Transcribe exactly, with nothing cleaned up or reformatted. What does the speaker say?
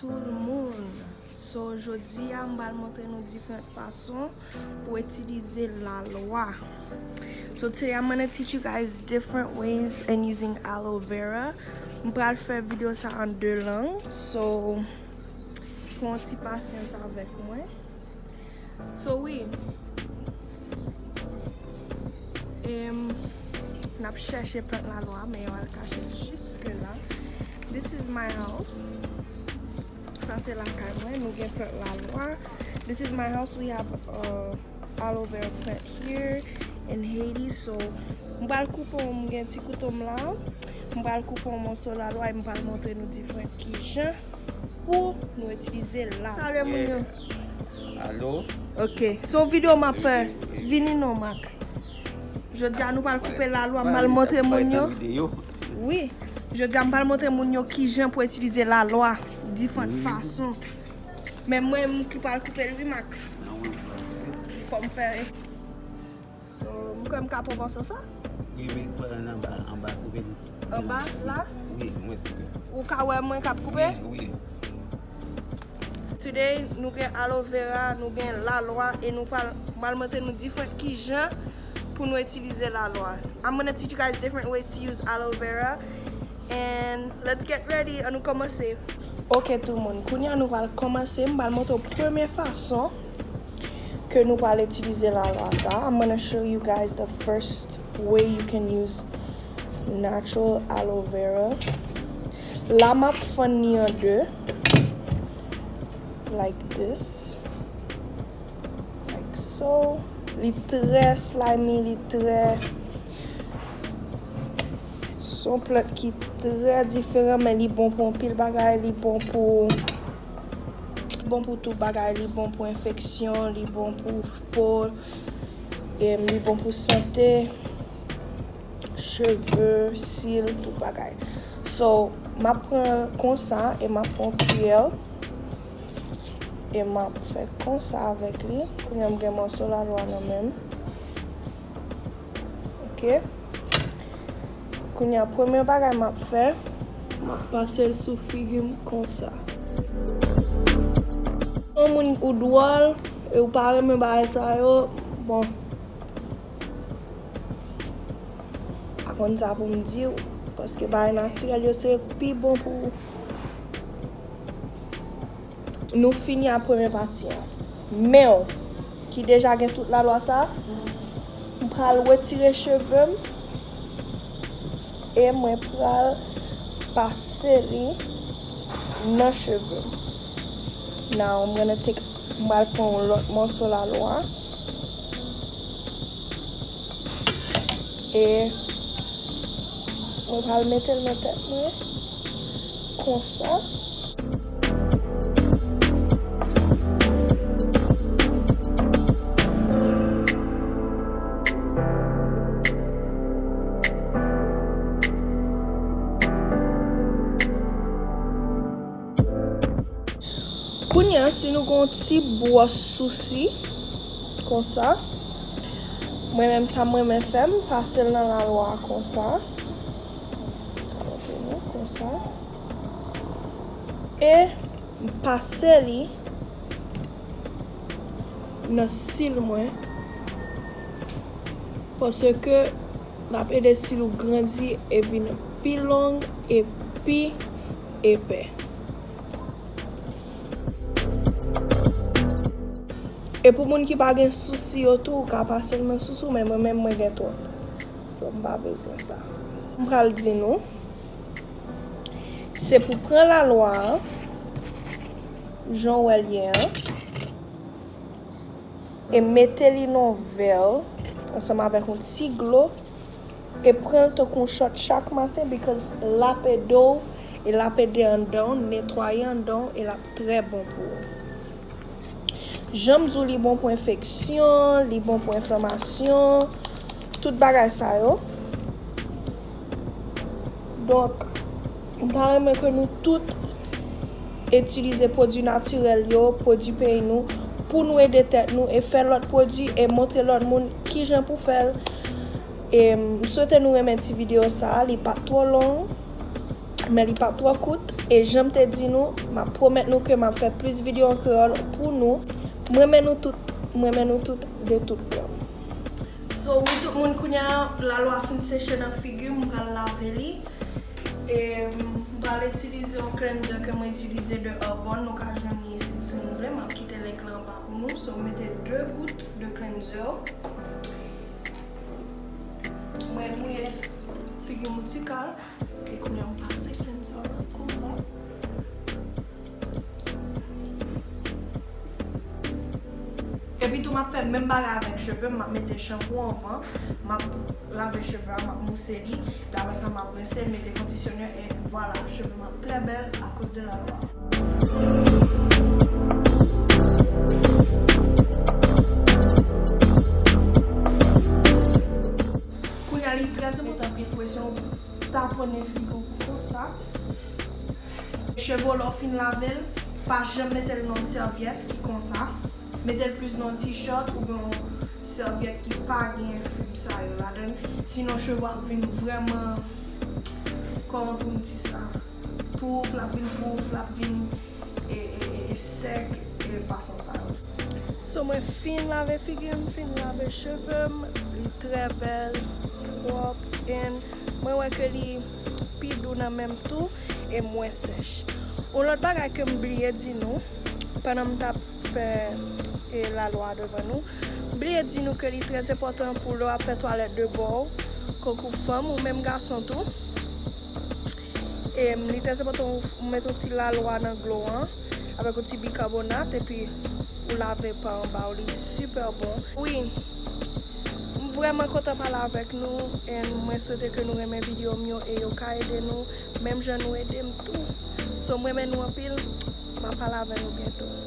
Tout moun. So, jodi a, m pral montre nou diferan fason pou itilize lalwa. So, today I'm gonna teach you guys different ways in using aloe vera. M pral fè videyo sa an de lang. So, pran yon ti pasyans avèk mwen. So, wi. Em, n ap chèche plant lalwa, men yo al kache jiske la. This is my house. Sa se lakay mwen, nou gen plant lalwa. This is my house, we have uh, aloe vera plant here in Haiti. So, m pral koupe, m gen ti kouto m la. M pral koupe yon moso lalwa e m pral montre nou diferan kijan pou nou itilize la. Salye moun yo. Alo? Ok. Se yon videyo m ap fè. Vini non, Mak. Jodi a nou pral koupe lalwa, m pral montre moun yo. Wi. Jodi a m pral montre moun yo kijan pou itilize lalwa diferan fason. Men mwen m ki pral koupe l wi, Mak. Fò m fè. So, m kwè m ka pran mòso sa? Wi, wi, pran anba, anba, koupe l. Anba, la? Wi, mwen koupe. Ou ka wè mwen k ap koupe? Wi, wi. Today, nou gen aloe vera, nou gen lalwa, e nou pral, m pral montre nou diferan kijan pou nou itilize lalwa. I'm gonna teach you guys different ways to use aloe vera. And let's get ready, an nou kòmanse. Ok, tout moun, kounye a nou pral kòmanse. M pral montre w premye fason ke nou pral itilize lalwa sa. I'm gonna show you guys the first way you can use natural aloe vera. La, m ap fann li an de. Like this. Like so. Li trè slimy, li trè Se yon plant ki trè diferan, men li bon pou anpil bagay. Li bon pou, bon pou tout bagay. Li bon pou enfeksyon, li bon pou po, em, li bon pou sante, cheve, sil, tout bagay. So, m ap pran konsa e m ap pran kiyè e m ap fè konsa avèk li. Kounye a m gen mòso lalwa nan men m. Ok. Kounye a, premye bagay m ap fè, m ap pase l sou figi m konsa. Yon moun ou dwòl, e ou pa renmen bagay sa yo, bon, pa konn sa pou m di w, paske bagay natirèl yo se pi bon pou ou. Nou fini ak premye pati an. Men w ki deja gen tout lalwa sa, m pral retire cheve m e mwen pral pase li nan cheve m. Now, I'm gonna take, m pral pran yon lòt mòso lalwa. E mwen pral mete l nan tèt mwen konsa. Kounye a, si nou gen yon ti bwòs sousi, konsa, mwen menm sa m renmen fè, m pase l nan lalwa a konsa. Montre nou, konsa. E m pase li nan sil mwen, paske l ap ede sil ou grandi e vin pi long e pi epè. E pou moun ki pa gen sousi yo tou, ou ka pase l nan sousi w, men mwen menm mwen gen twòp. So, m pa bezwen sa. M pral di nou, se pou pran lalwa a, jan w wè l ye a, e mete li nan yon vè ansanm avèk yon ti dlo, e pran l tankou yon shot chak maten, because l ap ede w, e l ap ede anndan w, netwaye anndan w, e l ap trè bon pou ou. Jan m di w, li bon pou enfeksyon, li bon pou enflamasyon, tout bagay sa yo. Donk, m ta renmen ke nou tout itilize pwodui natirèl yo, pwodui peyi nou, pou nou ede tèt nou e fè lòt pwodui e montre lòt moun kijan pou fè l. E m swete nou renmen ti videyo sa a, li pa t twò long, men li pa t twò kout. E jan m te di nou, m ap pwomèt nou ke m ap fè plis videyo an kreyòl pou nou. M renmen nou tout, m renmen nou tout de tout kè m. So, wi, tout moun, kounye a, lalwa fin seche nan figi m, m pral lave li. E m pral itilize yon cleanser ke mwen itilize de Arbonne, nou ka jwenn li isit si nou vle. M ap kite link lan anba pou nou. So, m mete de gout de cleanser. Mwen mouye figi m yon ti kal. E kounye a, m pase cleanser lan konsa. Epi tou, m ap fè menm bagay avèk cheve m, m ap mete chanpou anvan, m ap lave cheve a, m ap mouse li, epi apre sa, m ap rense, mete kondisyonè, e vwala, cheve m ap trè bèl akoz de lalwa. Kounye a, li trè enpòtan, pil presyon, taponnen figi w konsa. Cheve w, lè w fin lave l, pa janm mete l nan yon sèvyèt ki konsa. Mete l plis nan yon t-shirt oubyen yon sèvyèt ki pa gen fib sa yo ladan l. Sinon, cheve w ap vin vrèman, kòman pou m di sa? Pouf, l ap vin pouf, l ap vin e, e, e, e sèk, e fason sa yo. So, mwen fin lave figi m, fin lave cheve m, li trè bèl, pwòp, and mwen wè ke li pi dou nan men m tou, e mwens sèch. Yon lòt bagay ke m bliye di nou, pandan m t ap fè, e, lalwa devan nou, m bliye di nou ke li trè enpòtan pou lè w ap fè twalèt de bò w, kankou fanm ou menm gason tou. E li trè enpòtan ou, ou met yon ti lalwa nan dlo an avèk yon ti bikabonat, epi ou lave pa anba w, li sipè bon. Wi, m vrèman kontan pale avèk nou, e mwen swete ke nou renmen videyo m yo e yo ka ede nou, menm jan nou ede m tou. So, m renmen nou anpil, m ap pale avè nou byento.